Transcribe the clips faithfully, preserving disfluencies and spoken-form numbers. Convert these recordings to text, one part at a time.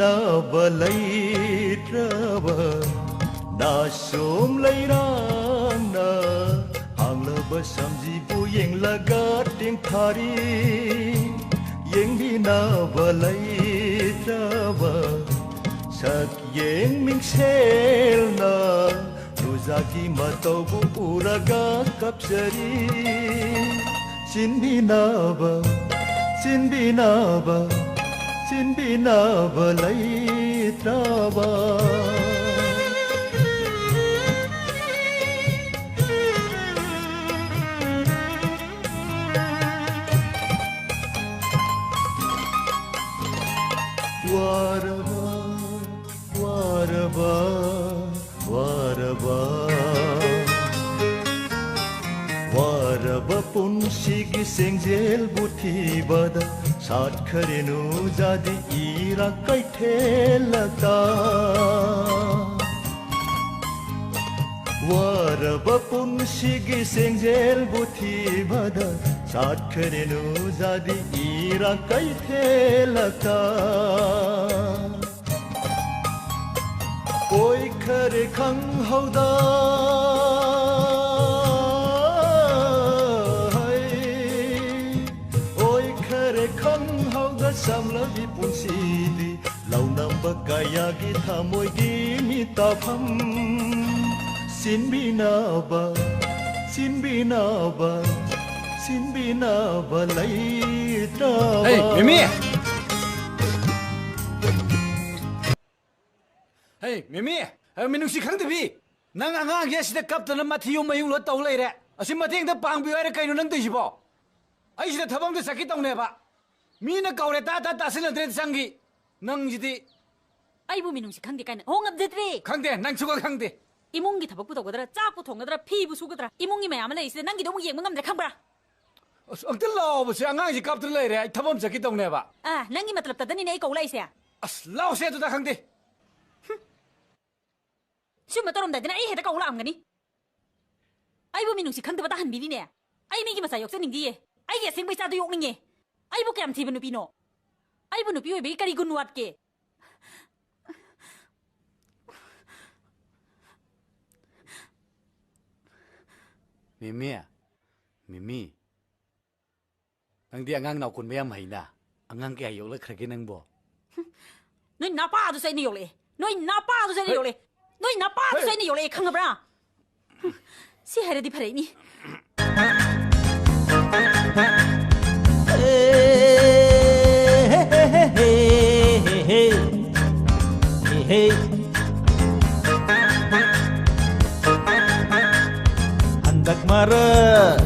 ꯇꯕ ꯂꯩꯇ꯭ꯔꯕ ꯅꯥꯁꯣꯝ ꯂꯩꯔꯥꯡꯅ ꯍꯥꯡꯂꯕ ꯁꯝꯖꯤꯕꯨ ꯌꯦꯡꯂꯒ ꯇꯦꯡꯊꯥꯔꯤ꯫ ꯌꯦꯡꯕꯤꯅꯕ ꯂꯩꯇ꯭ꯔꯕ ꯁꯛ ꯌꯦꯡ ꯃꯤꯡꯁꯦꯜꯅ ꯅꯨꯖꯥꯒꯤ ꯃꯇꯧꯕꯨ ꯎꯔꯒ ꯀꯞꯆꯔꯤ꯫ ꯆꯤꯟꯕꯤꯅꯕ, ꯆꯤꯟꯕꯤꯅꯕ, ꯆꯤꯟꯕꯤꯅꯕ ꯂꯩꯇ꯭ꯔꯕ꯫ ꯋꯥꯔꯕ, ꯋꯥꯔꯕ, ꯋꯥꯔꯕ, ꯋꯥꯔꯕ ꯄꯨꯟꯁꯤꯒꯤ ꯁꯦꯡꯖꯦꯜꯕꯨ ꯊꯤꯕꯗ ꯁꯥꯠꯈꯔꯦ ꯅꯨꯖꯥꯗꯤ ꯏꯔꯥꯡ ꯀꯩꯊꯦꯜꯂꯛꯇ꯫ ꯋꯥꯔꯕ ꯄꯨꯟꯁꯤꯒꯤ ꯁꯦꯡꯖꯦꯜꯕꯨ ꯊꯤꯕꯗ ꯁꯥꯠꯈꯔꯦ ꯅꯨꯖꯥꯗꯤ ꯏꯔꯥꯡ ꯀꯩꯊꯦꯜꯂꯛꯇ꯫ ꯑꯣꯏꯈꯔꯦ ꯈꯪꯍꯧꯗ ꯍꯩ, ꯑꯣꯏꯈꯔꯦ ꯈꯪꯍꯧꯗ ꯆꯝꯂꯕꯤ ꯄꯨꯟꯁꯤꯗꯤ꯫ ꯂꯧꯅꯝꯕ ꯀꯌꯥꯒꯤ ꯊꯃꯣꯏꯒꯤ ꯃꯤꯇꯥꯐꯝ꯫ ꯁꯤꯟꯕꯤꯅꯕ, ꯁꯤꯟꯕꯤꯅꯕ, ꯁꯤꯟꯕꯤꯅꯕ ꯂꯩꯇ꯭ꯔꯕ꯫ ꯍꯦ, ꯃꯤꯃꯤ! ꯍꯦ, ꯃꯤꯃꯤ! ꯍꯦ, ꯃꯤꯅꯨꯡꯁꯤ ꯈꯪꯗꯕꯤ! ꯅꯪ ꯑꯉꯥꯡꯁꯦ ꯑꯁꯤꯗ ꯀꯞꯇꯅ ꯃꯊꯤ ꯌꯨꯝ ꯃꯌꯨꯡꯂꯣ ꯇꯧ ꯂꯩꯔꯦ꯫ ꯑꯁꯤ ꯃꯇꯦꯡꯗ ꯄꯥꯡꯕꯤꯌꯨ ꯍꯥꯏꯔ ꯀꯩꯅꯣ ꯅꯪ ꯇꯧꯏꯁꯤꯕꯣ? ꯑꯩ ꯁꯤꯗ ꯊꯕꯛ ꯑꯝꯇ ꯆꯠꯀꯦ ꯇꯧꯅꯦꯕ꯫ ꯃꯤꯅ ꯀꯧꯔꯦ ꯇꯥ ꯇꯥ ꯇꯥꯁꯤꯟꯅꯗ꯭ꯔꯦ ꯆꯪꯈꯤ꯫ ꯅꯪꯁꯤꯗꯤ꯫ ꯑꯩꯕꯨ ꯃꯤꯅꯨꯡꯁꯤ ꯈꯪꯗꯦ ꯀꯥꯏꯅ꯫ ꯍꯣ, ꯉꯝꯖꯗ꯭ꯔꯦ꯫ ꯈꯪꯗꯦ, ꯅꯪ ꯁꯨꯡꯈꯪ ꯈꯪꯗꯦ꯫ ꯏꯃꯨꯡꯒꯤ ꯊꯕꯛꯄꯨ ꯇꯧꯒꯗ꯭ꯔꯥ, ꯆꯥꯛꯄꯨ ꯊꯣꯡꯒꯗ꯭ꯔꯥ, ꯐꯤꯕꯨ ꯁꯨꯒꯗ꯭ꯔꯥ, ꯏꯃꯨꯡꯒꯤ ꯃꯌꯥꯝ ꯑꯃ ꯂꯩꯔꯤꯁꯤꯗ ꯅꯪꯒꯤꯗꯣ ꯑꯃꯨꯛ ꯌꯦꯡꯕ ꯉꯝꯗ꯭ꯔꯦ ꯈꯪꯕ꯭ꯔꯥ? ꯑꯁ, ꯑꯝꯇ ꯂꯥꯛꯑꯣꯕꯁꯦ, ꯑꯉꯥꯡꯁꯤ ꯀꯥꯞꯇꯅ ꯂꯩꯔꯦ, ꯑꯩ ꯊꯕꯛ ꯑꯃ ꯆꯠꯀꯦ ꯇꯧꯅꯦꯕ꯫ ꯑꯥ, ꯅꯪꯒꯤ ꯃꯇꯂꯞꯇꯗꯅꯤꯅꯦ ꯑꯩ ꯀꯧ ꯂꯥꯛꯏꯁꯦ꯫ ꯑꯁ, ꯂꯥꯛꯑꯣꯁꯦ ꯑꯗꯨꯗ ꯈꯪꯗꯦ꯫ ꯁꯤꯒꯨꯝꯕ ꯇꯧꯔꯝꯗꯥꯏꯗꯅ ꯑꯩ ꯍꯦꯛꯇ ꯀꯧ ꯂꯥꯛꯑꯝꯒꯅꯤ꯫ ꯑꯩꯕꯨ ꯃꯤꯅꯨꯡꯁꯤ ꯈꯪꯗꯕ ꯇꯥꯍꯟꯕꯤꯔꯤꯅꯦ꯫ ꯑꯩ ꯃꯤꯒꯤ ꯃꯆꯥ ꯌꯣꯛꯆꯅꯤꯡꯗꯤꯌꯦ꯫ ꯑꯩꯒꯤ ꯑꯁꯦꯡꯕ ꯏꯆꯥꯗꯣ ꯌꯣꯛꯅꯤꯡꯉꯦ꯫ ꯑꯩꯕꯨ ꯀꯌꯥꯝ ꯊꯤꯕ ꯅꯨꯄꯤꯅꯣ? ꯑꯩꯕꯨ ꯅꯨꯄꯤ ꯑꯣꯏꯕꯒꯤ ꯀꯔꯤ ꯒꯨꯟ ꯋꯥꯠꯀꯦ? ꯃꯤꯃꯤ, ꯃꯤꯃꯤ, ꯅꯪꯗꯤ ꯑꯉꯥꯡ ꯅꯥꯎ ꯀꯣꯟꯕ ꯌꯥꯝ ꯍꯩꯅ꯫ ꯑꯉꯥꯡ ꯀꯌꯥ ꯌꯣꯛꯂꯛꯈ꯭ꯔꯒꯦ ꯅꯪꯕꯣ? ꯅꯣꯏ ꯅꯄꯥꯗꯨꯁꯨ ꯑꯩꯅ ꯌꯣꯛꯂꯛꯑꯦ꯫ ꯅꯣꯏ ꯅꯄꯥꯗꯨꯁꯨ ꯑꯩꯅ ꯍꯩ! ꯌꯣꯛꯂꯛꯑꯦ꯫ ꯅꯣꯏ ꯅꯄꯥꯗꯨꯁꯨ ꯍꯩ! ꯑꯩꯅ ꯌꯣꯛꯂꯛꯑꯦ, ꯈꯪꯉꯕ꯭ꯔꯥ? ꯁꯤ ꯍꯥꯏꯔꯗꯤ ꯐꯔꯛꯏꯅꯤ꯫ ꯍꯟꯗꯛ ꯃꯔꯛ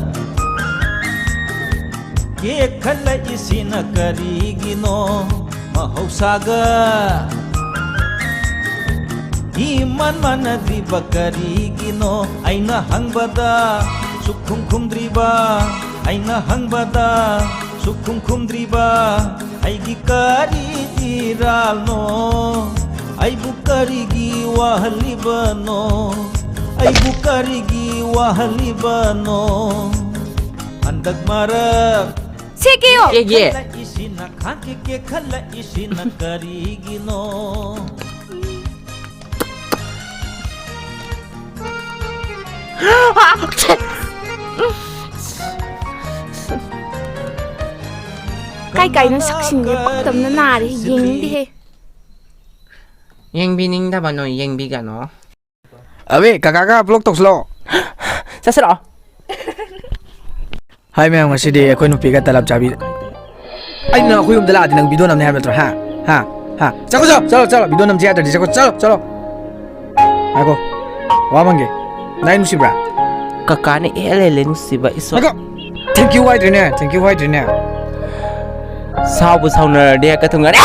ꯀꯦꯛ ꯈꯜꯂꯛꯏꯁꯤꯅ ꯀꯔꯤꯒꯤꯅꯣ? ꯃꯍꯧꯁꯥꯒ ꯏꯃꯥꯟ ꯃꯥꯟꯅꯗ꯭ꯔꯤꯕ ꯀꯔꯤꯒꯤꯅꯣ? ꯑꯩꯅ ꯍꯪꯕꯗ ꯁꯨꯛꯈꯨꯝ ꯈꯨꯝꯗ꯭ꯔꯤꯕ, ꯑꯩꯅ ꯍꯪꯕꯗ ꯁꯨꯛꯈꯨꯝ ꯈꯨꯝꯗ꯭ꯔꯤꯕ ꯑꯩꯒꯤ ꯀꯔꯤ ꯏꯔꯥꯜꯅꯣ? ꯑꯩꯕꯨ ꯀꯔꯤꯒꯤ ꯋꯥꯍꯜꯂꯤꯕꯅꯣ? ꯑꯩꯕꯨ ꯀꯔꯤꯒꯤ ꯋꯥꯍꯜꯂꯤꯕꯅꯣ? ꯍꯟꯗꯛ ꯃꯔꯛ ꯁꯦ ꯀꯦꯌꯣ! ꯀꯦꯒꯦ꯫ ꯈꯜꯂꯛꯏꯁꯤꯅ, ꯈꯥꯡꯀꯦꯛ ꯀꯦꯛ ꯈꯜꯂꯛꯏꯁꯤꯅ ꯀꯔꯤꯒꯤꯅꯣ? ꯀꯥꯏ ꯀꯥꯏꯅꯣ ꯁꯛꯁꯤꯡꯁꯦ ꯄꯛꯇꯕꯅ ꯅꯥꯔꯦ, ꯌꯦꯡꯅꯤꯡꯗꯦꯍꯦ꯫ ꯌꯦꯡꯕꯤꯅꯤꯡꯗꯕ ꯅꯣꯏ ꯌꯦꯡꯕꯤꯒꯅꯣ꯫ ꯑꯕꯦ, ꯀꯀꯥꯒ vlog ꯇꯧꯁꯤꯂꯣ꯫ ꯆꯠꯁꯤꯂꯣ꯫ ꯍꯥꯏ ꯃꯌꯥꯝ, ꯉꯁꯤꯗꯤ ꯑꯩꯈꯣꯏ ꯅꯨꯄꯤꯒ ꯇꯂꯞ ꯆꯥꯕꯤ꯫ ꯑꯩꯅ ꯑꯩꯈꯣꯏ ꯌꯨꯝꯗ ꯂꯥꯛꯑꯗꯤ ꯅꯪ video ꯅꯝꯅꯤ ꯍꯥꯏꯕ ꯅꯠꯇ꯭ꯔꯣ? ꯍꯥ? ꯍꯥ? ꯍꯥ? ꯆꯠꯈꯣ, ꯆꯠꯂꯣ, ꯆꯠꯂꯣ, ꯆꯠꯂꯣ, video ꯅꯝꯁꯤ ꯌꯥꯗ꯭ꯔꯗꯤ ꯆꯠꯈꯣ, ꯆꯠꯂꯣ, ꯆꯠꯂꯣ꯫ ꯉꯥꯏꯈꯣ, ꯋꯥ ꯑꯃ ꯍꯪꯒꯦ꯫ ꯅꯪ ꯑꯩ ꯅꯨꯡꯁꯤꯕ꯭ꯔꯥ? ꯀꯀꯥꯅ ꯏꯍꯦꯜ ꯍꯦꯜꯂꯦ ꯅꯨꯡꯁꯤꯕ, ꯏꯁꯣꯔ꯫ ꯉꯥꯏꯈꯣ! Thank you ꯍꯥꯏꯗ꯭ꯔꯤꯅꯦ, thank you ꯍꯥꯏꯗ꯭ꯔꯤꯅꯦ꯫ ꯁꯥꯎꯕꯨ ꯁꯥꯎꯅꯔꯗꯤ ꯍꯦꯛꯇ ꯊꯨꯡꯒꯅꯤ꯫